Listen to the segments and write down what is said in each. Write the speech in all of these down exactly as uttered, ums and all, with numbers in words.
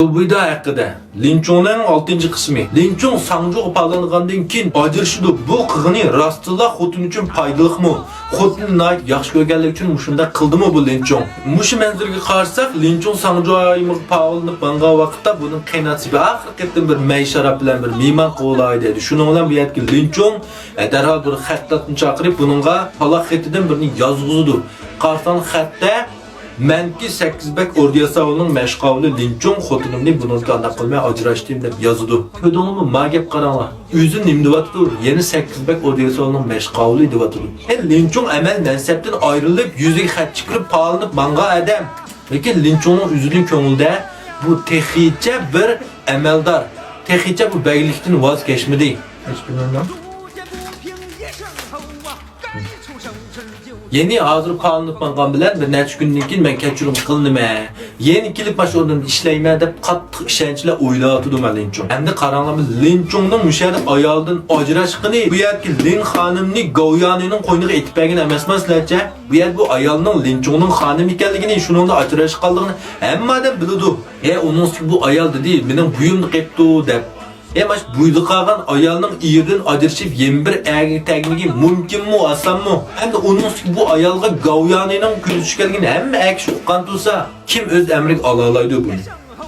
لۇبۇيدا ھەققىدە. لىنچۇڭنىڭ ئالتىنچى قىسمى. لىنچۇڭ ساڭجۇغا پالانغاندىن كېيىن ئاجرىشىدۇ. بۇ قىلغىنى راستتىنلا خوتۇنى ئۈچۈن پايدىلىقمۇ؟ خوتۇنىنى ناھايىتى ياخشى كۆرگەنلىكى ئۈچۈن مۇشۇنداق قىلدىمۇ بۇ لىنچۇڭ؟ مۇشۇ مەنزىرىگە قارىساق، لىنچۇڭ ساڭجۇ ھايىمىغا پاۋلىنىپ ماڭغان ۋاقىتتا بۇنىڭ قېيناتىسى بىر ئاخىرقى قېتىم بىر مەي شاراب بىلەن بىر مېھمان قىلىۋالاي دەيدۇ. شۇنىڭ بىلەن بۇ يەردىكى لىنچۇڭ، ئە، دەرھال بىر خەتتاتنى چاقىرىپ، بۇنىڭغا پالاق خېتىدىن بىرنى يازغۇزىدۇ. قارىساڭلار خەتتە، مەنكى سەككىز بەك ئوردى ياساۋۇلنىڭ مەشقاۋۇلى لىنچۇڭ خوتۇنۇمنى بۇنىڭدىكى ئانداق قىلماي ئاجراشتىم دەپ يازىدۇ. كۆردۈڭلارمۇ؟ ما گەپ قاراڭلار. ئۆزى نېمە دەۋاتىدۇ؟ يەنە سەككىز بەك ئوردى ياساۋۇلنىڭ مەشقاۋۇلى دەۋاتىدۇ. ئە، لىنچۇڭ ئەمەل مەنسەپتىن ئايرىلىپ، يۈزىگە خەت چىقىرىپ، پالىنىپ ماڭغان ئادەم. لېكىن لىنچۇڭنىڭ ئۆزىنىڭ كۆڭلىدە بۇ تېخىچە بىر ئەمەلدار، تېخىچە بۇ بەگلىكتىن ۋاز كەچمىدى. يەنى ھازىر پالىنىپ ماڭغان بىلەن بىر نەچچە كۈندىن كېيىن مەن كەچۈرۈم قىلىنىمەن، يەنە كېلىپ مانا شۇ ئورنۇمدا ئىشلەيمەن دەپ قاتتىق ئىشەنچ بىلەن ئويلاۋاتىدۇ مانا لىنچۇڭ. ئەمدى قاراڭلارمۇ، لىنچۇڭنىڭ مۇشۇ يەردە ئايالىدىن ئاجراشقىنى بۇ يەردىكى لىن خانىمنى گاۋيانىنىڭ قوينىغا ئېتىپ بەرگەن ئەمەسما سىلەرچە؟ بۇ يەردە بۇ ئايالنىڭ لىنچۇڭنىڭ خانىمى ئىكەنلىكىنى، شۇنىڭدا ئاجراشقانلىقىنى ھەممە ئادەم بىلىدۇ. ھە، ئۇنىڭ ئۈستىگە بۇ ئايال دېدى، مېنىڭ بويۇمدا قېپتۇ دەپ. ھە، ماش بويىدا قالغان ئايالنىڭ ئېرىدىن ئاجرىشىپ يەنە بىر ئەرگە تەگمىگى مۇمكىنمۇ، ئاسانمۇ؟ ھەمدە ئۇنىڭ ئۈستىگە بۇ ئايالغا گاۋيانىنىڭ كۆزى چۈشكەنلىكىنى ھەممە ئەر كىشى ئۇققان تۇرسا، كىم ئۆز ئەمرىگە ئالالايدۇ بۇنى؟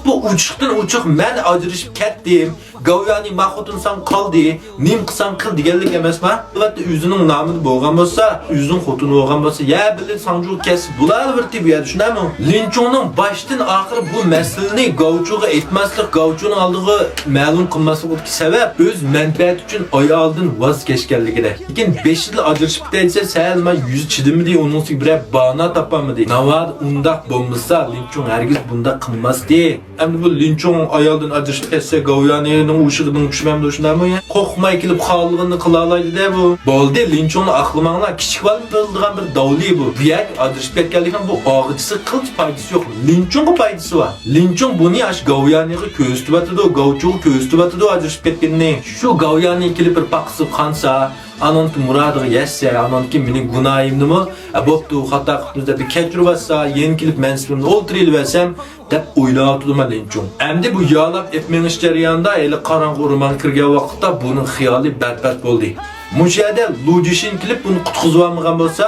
بۇ ئوچۇقتىن ئوچۇق، مەن ئاجرىشىپ كەتتىم، گاۋيانى ما خوتۇن ساڭا قالدى، نېمە قىلساڭ قىل دېگەنلىك ئەمەسما؟ ئەلۋەتتە ئۆزىنىڭ نامىدا بولغان بولسا، ئۆزىنىڭ خوتۇنى بولغان بولسا، يا بىللە ساڭجۇغا كەتسە بولالىۋېرىتتى بۇ يەردە، شۇنداقمۇ؟ لىنچۇڭنىڭ باشتىن ئاخىر بۇ مەسىلىنى گاۋچۇغا ئېيتماسلىق، گاۋچۇنىڭ ئالدىغا مەلۇم قىلماسلىقىدىكى سەۋەب ئۆز مەنپەئەتى ئۈچۈن ئايالىدىن ۋاز كەچكەنلىكىدە. لېكىن بېشىدىلا ئاجرىشىپ كېتەي دېسە، سەل ما يۈزى چىدىمىدى، ئۇنىڭ ئۈستىگە بىرەر باھانە تاپالمىدى. ناۋادا ئۇنداق بولمىسا، لىنچۇڭ ھەرگىز بۇنداق قىلماستى. ئەمدى بۇ لىنچۇڭ ئايالدىن ئاجرىشىپ كەتسە، گاۋيانىنىڭ ئۇشىقىدىن چۈشمەمدۇ، شۇنداقمۇ يا؟ قورقماي كېلىپ خالىغىنىنى قىلالايدۇ-دە بۇ. بولدى، لىنچۇڭنى ئاقلىماڭلار، كىچىك بالا بىلىدىغان بىر داۋلى بۇ. بۇ يەرگە ئاجرىشىپ كەتكەنلىكىنىڭ بۇ ئاغىچىسىغا قىلچە پايدىسى يوق. لىنچۇڭغا پايدىسى بار. لىنچۇڭ بۇنى ئاشۇ گاۋيانىغا كۆرسىتىۋاتىدۇ، گاۋچۇغا كۆرسىتىۋاتىدۇ ئاجرىشىپ كەتكىنىنى. شۇ گاۋيانى كېلىپ بىر پاققىسىغا قانسا، ئانىڭكى مۇرادىغا يەتسە، ئانىڭكى مېنىڭ گۇناھىمنىمۇ، ئە، بوپتۇ، خاتا قىپتىمىز دەپ بىر كەچۈرۈۋەتسە، يەنە كېلىپ مەنسىپىمدە ئولتۇرۇۋەرسەم، دەپ ئويلاۋاتىدۇ مانا لىنچۇڭ. ئەمدى بۇ يالاپ ئېپ مېڭىش جەريانىدا ھېلى قاراڭغۇ ئورمانغا كىرگەن ۋاقىتتا بۇنىڭ خىيالى بەربات بولدى. مۇشۇ يەردە لۇ جىشىن كېلىپ بۇنى قۇتقۇزۇۋالمىغان بولسا،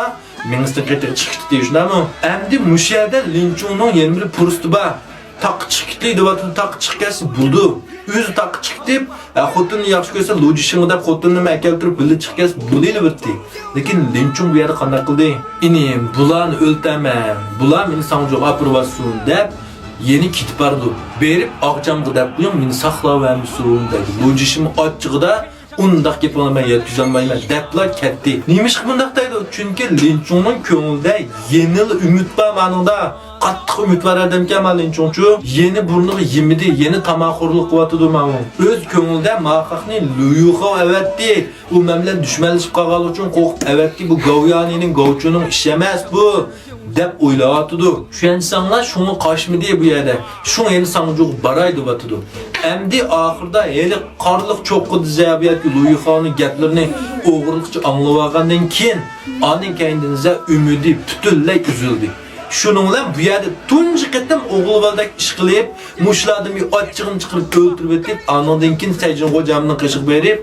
مېڭىسىنىڭ قېتىغا چىقىپ كېتىدۇ، شۇنداقمۇ؟ ئەمدى مۇشۇ يەردە لىنچۇڭنىڭ يەنە بىر پۇرسىتى بار. تاغقا چىقىپ كېتەي دەۋاتىدۇ، تاغقا چىقىپ كەتسە بولىدۇ. ئۆزى تاغقا چىقىپ كېتىپ، ھە، خوتۇنىنى ياخشى كۆرسە، لۇ جىشىنغا دەپ خوتۇنىنىمۇ ئەكەلتۈرۈپ بىللە چىقىپ كەتسە بولۇۋېرىتتى. لېكىن لىنچۇڭ بۇ يەردە قانداق قىلدى؟ ئىنىم، بۇلارنى ئۆلتۈرەمەن، بۇلار مېنى ساڭجۇغا ئاپىرىۋاتسۇن دەپ يەنە كېتىپ بارىدۇ. بېرىپ ئاغىچامغا دەپ قويۇڭ، مېنى ساقلاۋەرمىسۇن دەيدۇ. لۇ جىشىنمۇ ئاچچىقىدا ئۇنداق گېپىڭلارنى مەن يەتكۈزەلمەيمەن دەپلا كەتتى. نېمىشقا بۇنداق دەيدۇ؟ چۈنكى لىنچۇڭنىڭ كۆڭلىدە يەنىلا ئۈمىد بار مانىڭدا. قاتتىق ئۈمىد بار ئادەمكەن ما لىنچۇڭچۇ. يەنە بۇرنىغا يېمىدى، يەنە تاماخورلۇق قىلىۋاتىدۇ ماۋۇ. ئۆز كۆڭلىدە ما خەقنى ليۇخاۋ ئەۋەتتى. ئۇ مەن بىلەن دۈشمەنلىشىپ قالغانلىقى ئۈچۈن قورقۇپ ئەۋەتتى. بۇ گاۋيانىنىڭ، گاۋچۇنىڭ ئىشى ئەمەس بۇ، دەپ ئويلاۋاتىدۇ. چۈشەنسەڭلار، شۇڭا قاچمىدى بۇ يەردە. شۇڭا يەنە ساڭجۇغا باراي دەۋاتىدۇ. ئەمدى ئاخىرىدا ھېلى قارلىق چوققا دېزە بۇ يەردىكى لۇيخاۋنىڭ گەپلىرىنى ئوغرىلىقچە ئاڭلىۋالغاندىن كېيىن، ئاندىن كېيىن دېزە ئۈمىدى پۈتۈنلەي ئۈزۈلدى. شۇنىڭ بىلەن بۇ يەردە تۇنجى قېتىم ئوغۇل بالىدەك ئىش قىلىپ، مۇشۇلاردىن بىر ئاچچىقىنى چىقىرىپ ئۆلتۈرۈۋېتىپ، ئانىڭدىن كېيىن سەيجىن غوجامنىڭ قېشىغا بېرىپ،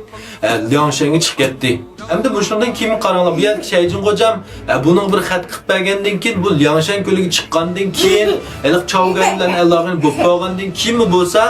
ئە، لياڭشەنگە چىقىپ كەتتى. ئەمدى مۇشۇنىڭدىن كېيىن قاراڭلار، بۇ يەردىكى سەيجىن غوجام، ئە، بۇنىڭغا بىر خەت قىلىپ بەرگەندىن كېيىن، بۇ لياڭشەن كۆلىگە چىققاندىن كېيىن، ھېلىقى چاۋگەن بىلەن ئالاقىنى بولۇپ قالغاندىن كېيىنمۇ بولسا،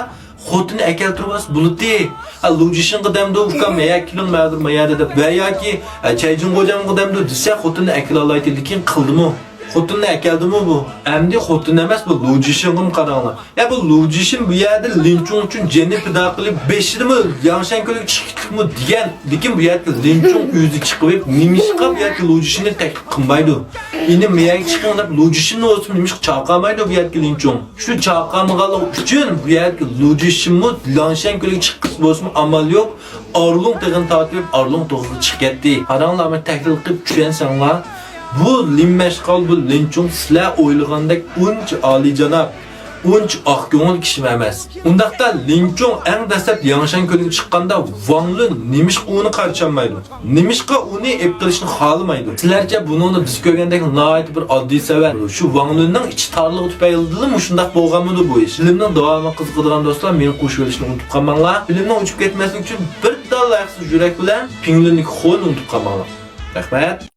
خوتۇنى ئەكەلتۈرۈۋالسا بولاتتى. ئە، لۇجىشىنغا دەمدۇ، ئۇكام، مەيە كېلىڭ، مەزۇر مەيەدە دەپ، ۋە ياكى، ئە، چەيجىن غوجامغا دەمدۇ دېسە، خوتۇنىنى ئەكېلەلەيتتى، لېكىن قىلدىمۇ؟ خوتۇنىنى ئەكەلدىمۇ بۇ؟ ئەمدى خوتۇن ئەمەس، بۇ لۇجىشىنغىمۇ قاراڭلار. ئە، بۇ لۇجىشىن بۇ يەردە لىنچۇڭ ئۈچۈن جېنىنى پىدا قىلىپ، بېشىدىمۇ لياڭشەن كۆلىگە چىقىپ كېتىپمۇ دېگەن، لېكىن بۇ يەردىكى لىنچۇڭ ئۆزى چىقىپ، نېمىشقا بۇ يەردىكى لۇجىشىننى تەكلىپ قىلمايدۇ؟ ئىنىم، مەيەگە چىقىڭ دەپ لۇجىشىننى بولسىمۇ نېمىشقا چاقىرمايدۇ بۇ يەردىكى لىنچۇڭ؟ شۇ چاقىرمىغانلىقى ئۈچۈن بۇ يەردىكى لۇجىشىنمۇ لياڭشەن كۆلىگە چىققۇسى بولسىمۇ ئامال يوق، ئارلۇڭ تېغىنى تارتىپ، ئارلۇڭ توغرىسىغا چىقىپ كەتتى. قاراڭلار، مەن تەھلىل قىلىپ چۈشەنسەڭلار، بۇ لىن مەشقال، بۇ لىنچۇڭ سىلەر ئويلىغاندەك ئۇنچە ئالىيجاناب، ئۇنچە ئاق كۆڭۈل كىشىمۇ ئەمەس. ئۇنداقتا لىنچۇڭ ئەڭ دەسلەپ ياڭشان كۆلىگە چىققاندا ۋاڭ لۈن نېمىشقا ئۇنى قارشى ئالمايدۇ؟ نېمىشقا ئۇنى ئېلىپ قېلىشنى خالىمايدۇ؟ سىلەرچە بۇنىڭدا بىز كۆرگەندەك ناھايىتى بىر ئاددىي سەۋەب. شۇ ۋاڭ لۈننىڭ ئىچى تارلىقى تۈپەيلىدىنلا مۇشۇنداق بولغانمىدۇ بۇ ئىش؟ فىلىمنىڭ داۋامىغا قىزىقىدىغان دوستلار مېنى قوشۇۋېلىشنى ئۇنتۇپ قالماڭلار. فىلىمنىڭ ئۆچۈپ كەتمەسلىكى ئۈچۈن بىر تال ھەقسىز يۈرەك بىلەن پىڭلۈننىڭ خولىنى ئۇنتۇپ قالماڭلار. رەھمەت.